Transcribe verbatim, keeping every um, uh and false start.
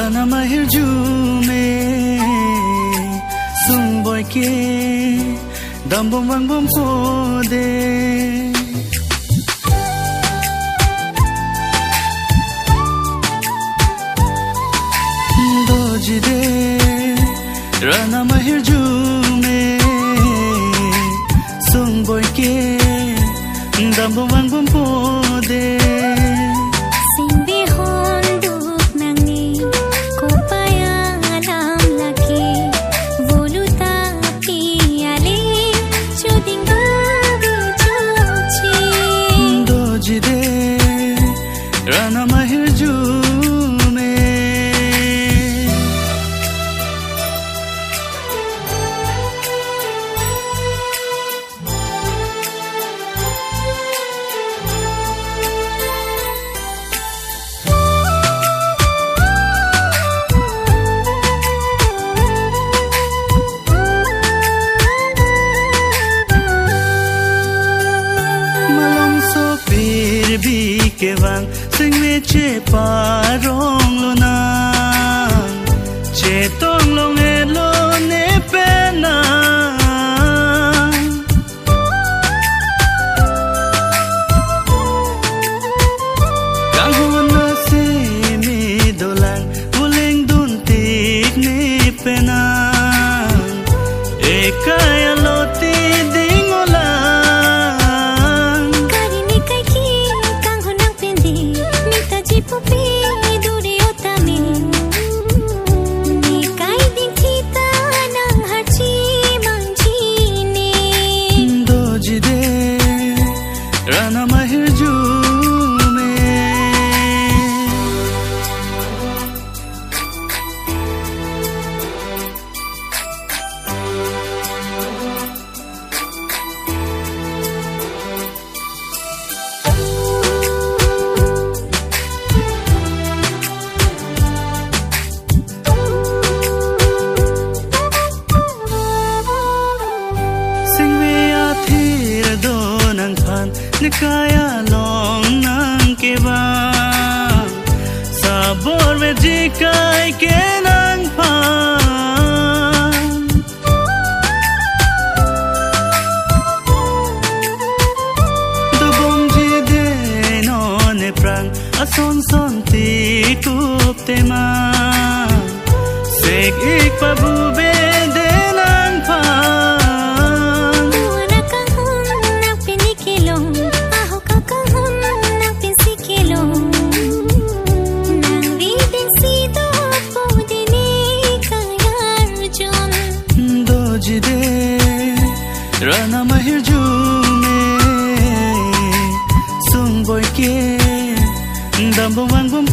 Ran amahirjume, sungboi ke dambom vangbompo de. Doji de, ran amahirjume, sungboi ke dambom vangbompo de. Singbi honduk nangji, kopai alam lake, volu ta pi ale, choding dobi chochi. Doji de, ran amahirjume. Malom sopir bi kevang, singve cheparong lonang, chetong long-etlo ne penang. Kanghon aseme dolang, voleng duntik ne penang, ekai aloti ding olang. Kari ne kaike kanghon nang pende, mita jipupe duri otame. Ne kai ding thita nang harchi mangji ne. Doji de, ran amahirjume. Singve athir do nangphan, ne kai along nang kevang, sabor veji kai ke nangphan. Dobomji de non ephrang, ason son tikup tema. Sek-ik pabu be de nangphan. Buana kanghon nang pini kelong, ahok akanghon nang pensi kelong. Nang bidin si dopo de ne kai arjon. Doji de, ran amahirjume, sungboi ke dambom vangbom